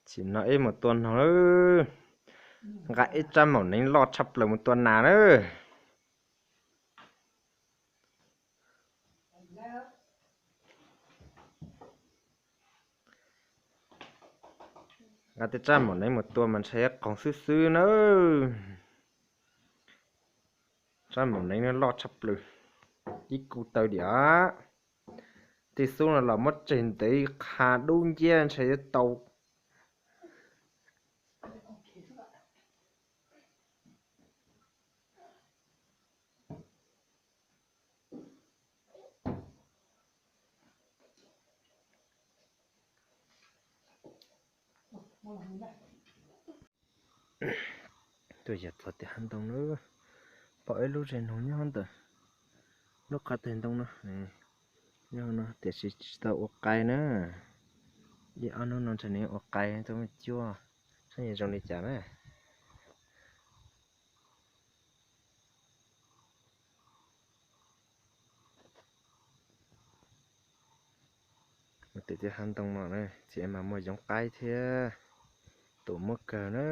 Tsis no ib mus tua noog na, nqa ib rab maum neev loj tshaj plaws mus tua nas na. Nqa tej rab maum neev mus tua mas ntshai yuav qoos xwb xwb na. Rab maum neev no loj tshaj plaws, ib kub tawg diam. Tej xub no los muab tseg ntev qha dub nciab ntshai yuav tau. Tuaj yam txog tim hav ntoo na, pom ib lub zes noog nyob ntawm lub qhov teg ntoo no, nyob no tiam sis tsis tau ua qai na. Ib ob hnub no ntshe nws ua qai tau me cuab, saib zoo li cas na. Tim tej hav ntoo no na txiv mas muaj yoov qaib thiab, tus muaj kawg na.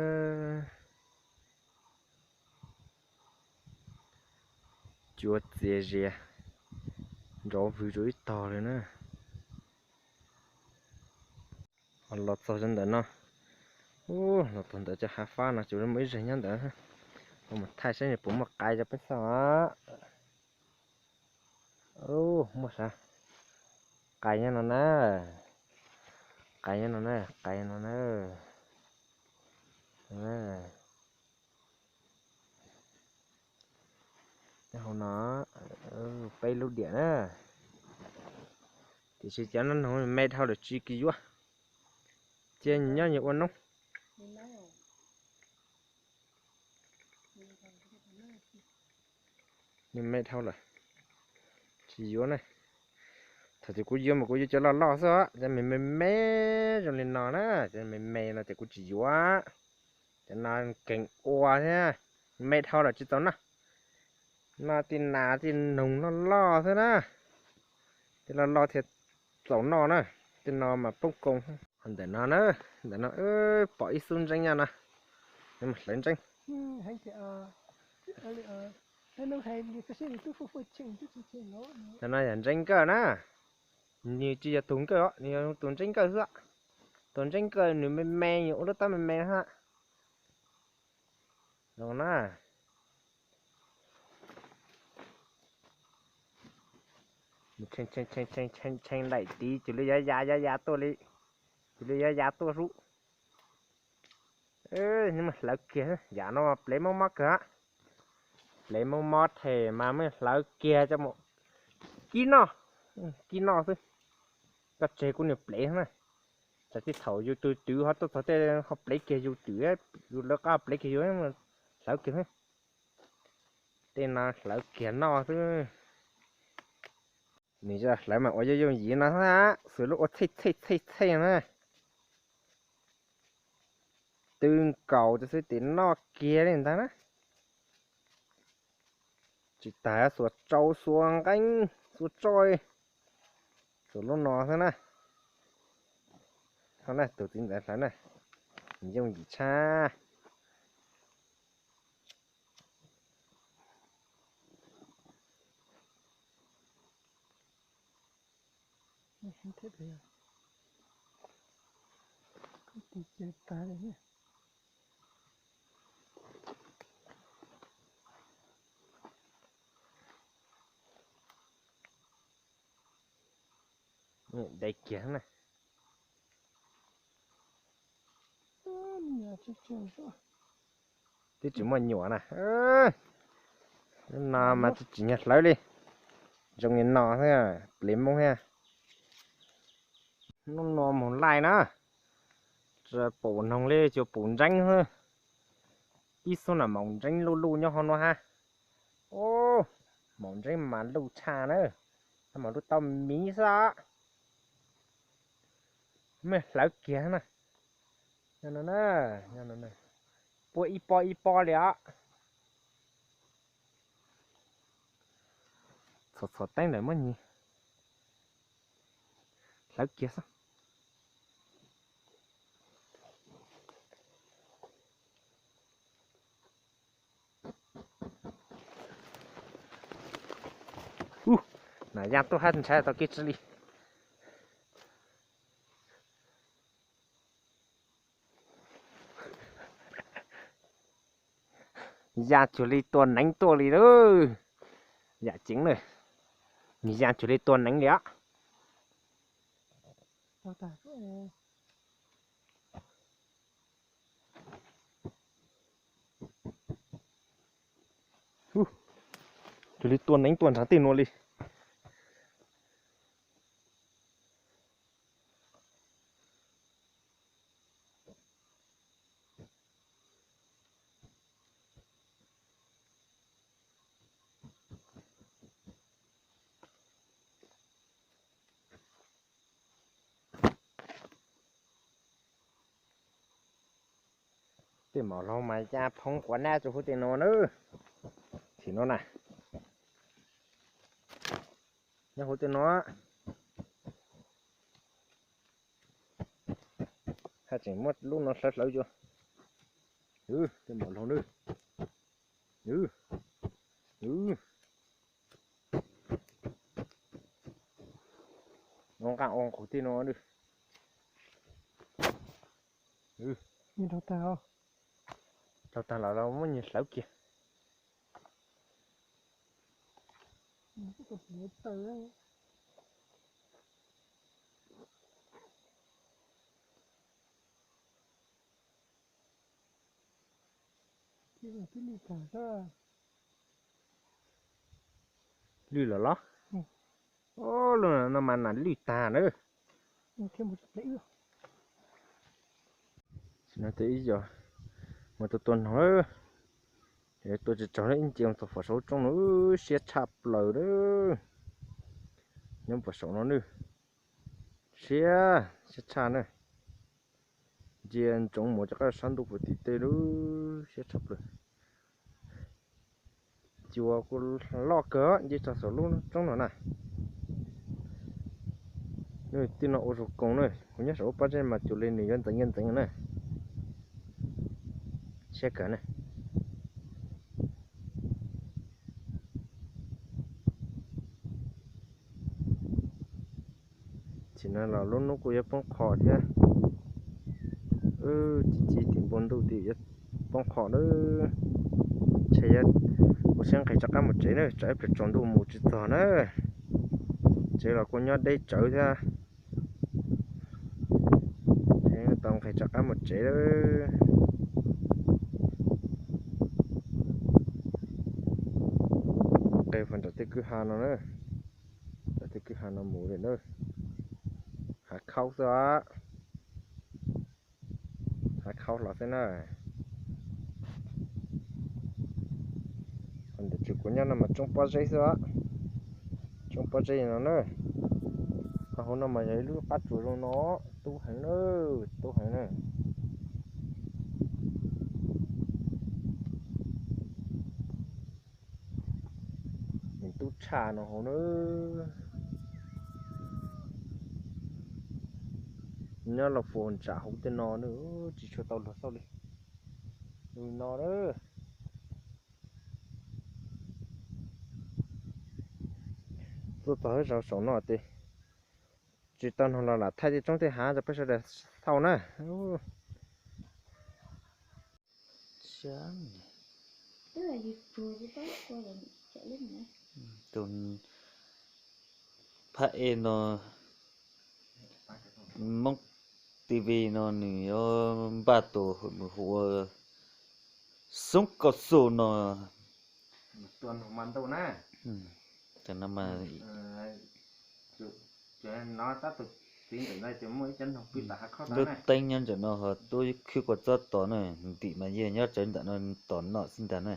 Cua txias zias nrov vwg rau ib tog li na. Los txog rau ntawm no, los txog ntawm cov hav fab no tsuas muaj ib zeg nyob ntawd. Mus thaij saib nws puas muaj qai rau peb xauj. Muaj sav, qai nyob no na, qai nyob no na, qai no na. Nyob hauv no peb lub diam na. Tiam sis cov no noog me dhau lawm tsis kis yuav, cia nws nyob nws ua noob. Nws me dhau lawm, tsis yuav na. Thaum twg kuv yuav mas kuv yuav cov loj loj xwb, cov me me me zoo li no na, cov me me no ces kuv tsis yuav. Cov no keem ua thiab, me dhau lawm tsis txaus noj. No tej nas tej noog loj loj xwb na, tej loj loj thiaj txaus noj na. Tej no mas poob koo. Ntawm no na, ntawm no pom ib xub ntseeb nyob no, hlawv ntseeb. Ntawm no yog ntseeb nkawj na, nws tsis yog tus nkawj os, nws yog tus ntseeb nkawj xwb. Tus ntseeb nkawj nws me me, nws ua lub taub me me hab. Zoo na. Tshee tshee daim tid cia li yuav ya yuav ya tuaj li, cia li yuav ya tuaj sub. Hlawv kiag, yam no plev mob mob kawg, plev mob mob them mas muab hlawv kiag coj mus kib noj, kib noj xwb. Koj tseg kuv niag plev na, tsam tej thaum yus tus twv ho tuaj txog tej ho plev kiag yus twv, yus lawv qab plev kiag yus, hlawv kiag. Tej no hlawv kiag noj xwb. Nws hlawv mas ua yooj yooj yim no xwb, xws lub ua txhej txhej txhej txhej na. Tw nkaus rau xwb ces noj kiag li ntag na. Tsis tas xuas tsau xuas nqeeb xuas tsoj, xuas lub no xwb na. Tus txiv ntawd hlawv na, yooj yim tshaj. Dai kiag na. Twb tsis muaj nyuam na. Lub no mas tsis tsim nyog hlawv li. Zoo li no xwb, plev moob thiab. Lub no maum laij na, pum noog li tsuas pum ntseeb xwb. Ib xub na maum ntseeb luj luj nyob hauv no hab. Maum ntseeb mas luj tshaj na, mas lub taub miv xwb. Mej hlawv kiag na. Puab ib pob ib pob li os. Txhom txhom teeb lawm muab nyiag hlawv kiag xwb. Nas ya tuaj hab ntshai tau kev tsi li. Ya cuag li tua neev tuaj li lawm. Yam ceev na, nws ya cuag li tua neev li os. Cuag li tua neev tuaj nrad tej nuav li. Tej maum laug mas ya phoob quav nab rua huv tej nuav na. Tsim nuav na, nyob huv tej nuav. Haj tseem muab lub no hlawv hlawv cua. Tej maum laug na. Nqaj ua qhuv tej nuav. Dhau tag los muab nyias hlawv kiag. Lwj lawm los? Lub no mas nas lwj tag na. Ib yog mus tua tua noog, tua tsis tsaug ib nce txog fam saum tsoob no, siab tshaj plaws na. Nyob fam saum no na, siab, siab tshaj na. Ntsia ntsoov mus rov qab sab ntuj puv tim tej lub siab tshaj plaws. Cua kuj loj kawg nce txog saum lub tsoob no na. Nws tij no ua zoo koom na, kuv nyob saum lub pob zeb mas cuag li nws yuav ntxeev yuav ntxeev na. Siab kawg na. Tsim no los lub hnub kuj yuav poob qho thiab. Ci ci tim npoo ntuj tim yuav poob qho na. Ntshe yuav ua siab nqis rov qab mus tsev na, tsam ib pliag tsaus ntuj mus tsis txog na. Tsev los kuj nyob deb tsawv thiab. Tau nqis rov qab mus tsev lawm. Nqis puag nram tej kwj ha no na. Nram tej kwj ha no mus li na. Hav khaub xwb os. Hav khaub hlo xwb na. Ntawm tsev kuv nyob no mas tsoob pob zeb xwb os. Tsoob pob zeb no na. Ho hauv no mas yog ib lub qab tsuas zoo no, tub heev na, tub heev na. Nws tub tshaj no hauv na. Nyob los puag ntsam hauv tej no na, tsis tshua tau luag xauj li. Lub no na. Tuaj txog lub zos saum no ces tsis tau noog los lam thaij tej roob tej hav rau peb sawv daws xauj na. Tus phab ej no, Hmoob T V no nws yuav npaj tus mus hu ua Xoob Kaus Xus no. Lub teeb nyob ntawm no ho tub khwb kua txob tos na, ntim mas yeej nyob tsawv ntawm no tos noj xwb ntag na.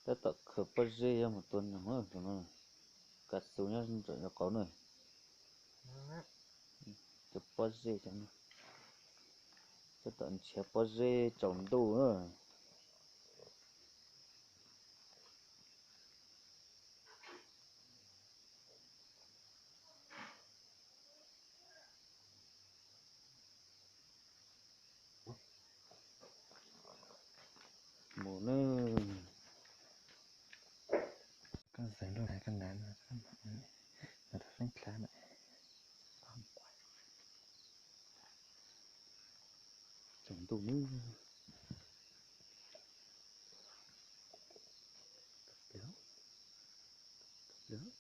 Tab tom khaws pob zeb yuav mus tua noog, kav xus nyob ntawm qauv na. Cov pob zeb, tab tom nrhiav pob zeb tsaus ntuj na. tus neb. Tus, tus,